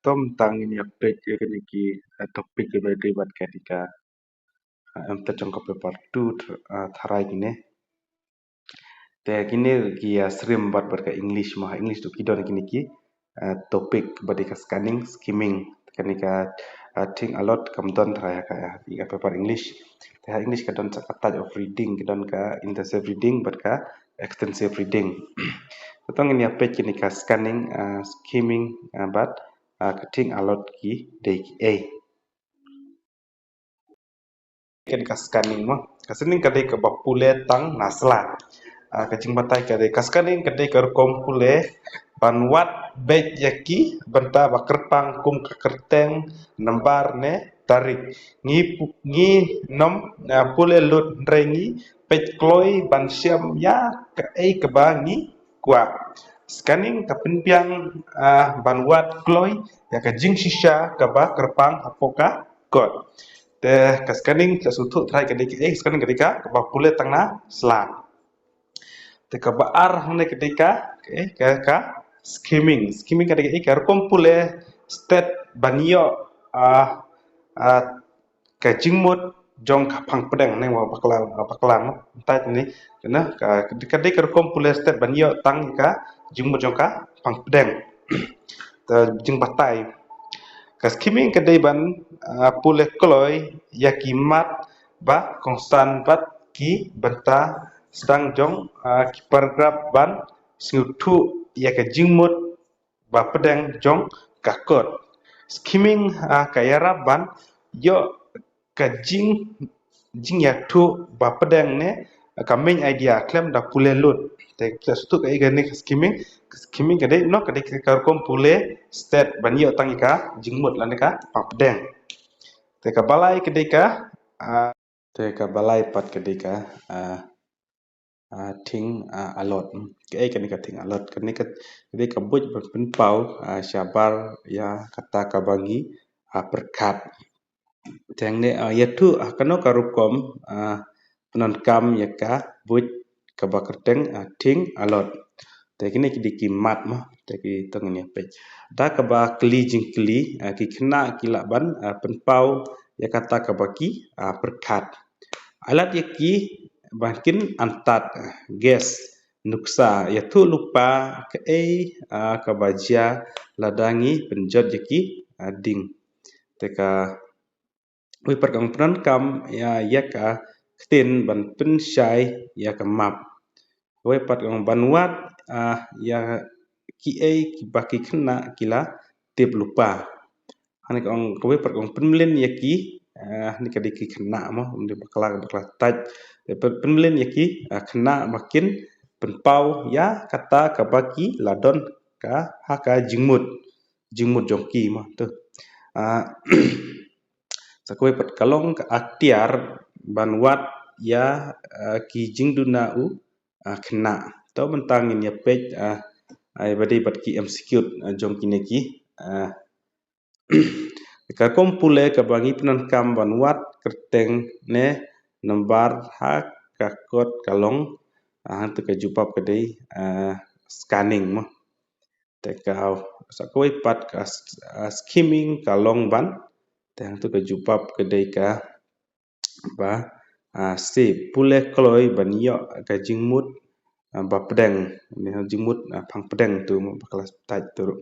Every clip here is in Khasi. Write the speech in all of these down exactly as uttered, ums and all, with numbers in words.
Tom tang ini update ya kini ki, eh, topic ya bade bat ka dika. Ah, em ta jong ka paper two tharai kini. Te kini ki, ah, srim bat bat ka English ma. English tu ki don kini ki, ah, topic bade ka scanning, skimming. Kani ka, ah, thing alot kam don tharai ha ka, ah, ka paper English. Te ha English ka don sa ka type of reading, ka don ka intensive reading bat ka extensive reading. Te tong ini update kini ka scanning, ah, skimming, ah, bat, ah, ka thing alot ki dei ki ei. Kani ka scanning ma. Ka scanning ka dei kaba pule tang na sla. Ah, ka jingbatai ka dei ka scanning ka dei ka rukom pule ban wad beit ya ki bynta ba kyrpang kum ka kyrteng, nambar ne tarik. Ngi pu-, ngi nym, ah, pule lut hynrei ngi peit kloi ban shem ya kaei kaba ngi kwah. Scanning ka pynbiang, ah, ban wad kloi ya ka jingshisha kaba kyrpang hapoh ka kot. Te ka scanning ka sngewthuh tharai ka dei kaei, scanning ka dei ka, kaba pule tang na sla. Te kaba ar hangne ka dei ka, kaei, ka, ka skimming. Skimming ka dei kaei, ka rukom pule stet ban ïoh, ah, ah, ka jingmut jong ka phang pdeng ne wa bakla, bakla no. Mynta ni, kane ka, ka dei ka rukom pule stet ban ïoh tang ka jingmut jong ka phang pdeng. Te jingbatai. Ka skimming ka dei ban, ah, pule kloi ya ki mat ba kongsan bad ki bynta sdang jong, ah, ki paragraph ban sngewthuh ya ka jingmut ba pdeng jong ka kot. Skimming, ah, ka ïarap ban ïoh ka jing, jingïathuh ba pdeng ne ka main idea khlem da pule lut. Te ka sngewthuh kaei kane ka skimming, ka skimming ka dei no ka dei ka rukom pule stet ban ïoh tang ka jingmut lane ka phang pdeng. Te kaba lai ka dei ka, ah, te kaba lai pat ka dei ka, ah, ah, thing, ah, alot. Kaei kane ka thing alot? Kane ka, ka dei ka buit ban pynpaw, ah, shabar ya kata kaba ngi, ah, pyrkhat. Te hangne, ah, ïathuh, ah, kano ka rukom, ah, pyndonkam ya ka buit kaba kyrteng, ah, thing alot. Te kine ki dei ki mat ma, te ki tong ïa peit. Da kaba kylli jingkylli, ah, ki khynnah ki lah ban, ah, pynpaw ya kata kaba ki, ah, pyrkhat. Ai lad ïa ki ba kin antad, ah, guess, nuksa, ïathuh lypa kaei, ah, kaba jia lada ngi pynjot ïa ki, ah, ding. Te ka wei pat ka ong pyndonkam ïa, ïa ka ktien ban pynshai ïa ka map. Wei pat ka ong ban wad, ah, ïa kiei kiba ki khynnah ki la tip lypa. Hangne ka ong, kawei pat ka ong pynmlien ïa ki, ah, hangne ka dei ki khynnah mo, ym dei bakla, bakla tait. Pyn-, pynmlien ïa ki, ah, khynnah ba kin pynpaw ïa kata kaba ki la don ka ha ka jingmut, jingmut jong ki mo, to. Ah, sa kawei pat ka long ka aktiar ban wad ïa, ah, ki jingduna u, ah, khynnah. To mynta ngin ïa peit, ah, ai ba dei bad ki M C Q, ah, jong kine ki, ah, ka rukom pule kaba ngi pyndonkam ban wad kyrteng ne nambar ha ka kot ka long, ah, hangto ka jubab ka dei, ah, scanning mo. Te ka sa kawei pat ka s-, ah, skimming ka long ban. Te hangto ka jubab ka dei ka ba, ah, C, pule kloi ban ïoh ka jingmut, ah, ba pdeng. Ni jingmut, ah, phang pdeng to mo, bakla tait to ruh.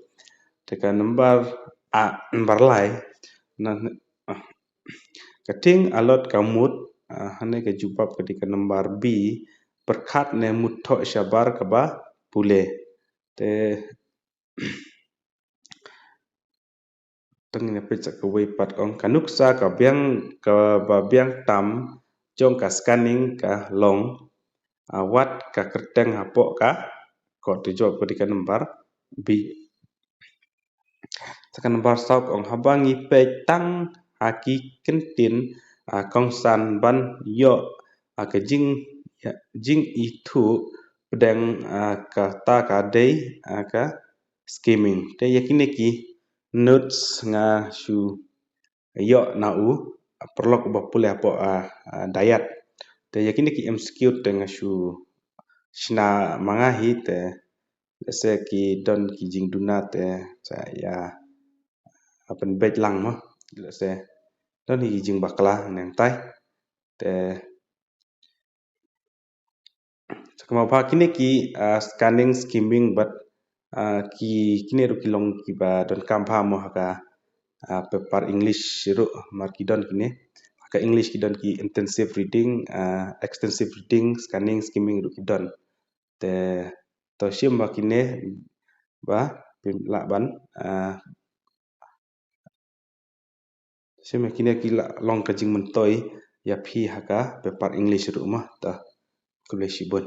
Te ka nambar A, nambar lai. Na, ah, ka thing alot ka mut, ah, hangne ka jubab ka dei ka nambar B, pyrkhat ne mut thoh shabar kaba pule. Te tang ïa peit sa kawei pat ka ong ka nuksa ka biang kaba biang tam jong ka scanning ka long, ah, wad ka kyrteng hapoh ka kot. Te jubab ka dei ka nambar B. Sa ka nambar saw ka ong haba ngi peit tang ha ki kyntien, ah, kongsan ban ïoh, ah, ka jing, ïa, jingithuh pdeng, ah, kata ka dei, ah, ka skimming. Te ïa kine ki notes nga shu ïoh na u, ah, paralok uba pule hapoh, ah, ah, Dayat. Te ïa kine ki M C Q te nga shu shna ma nga hi te, lehse ki don ki jingduna te sa ïa ah, pynbeit lang mo. Lehse don hi ki jingbakla nangtai. Te sa kumba kine ki, ah, scanning, skimming, bad, ah, ki kine ruh ki long kiba donkam bha mo ha ka, ah, paper English ruh mar ki don kine. Ha ka English ki don ki intensive reading, ah, extensive reading, scanning, skimming ruh ki don. Te to shim ba kine ba phin lah ban, ah, shim ba kine ki lah long ka jingmyntoi ïa phi ha ka paper English ruh mo. To khublei shibun.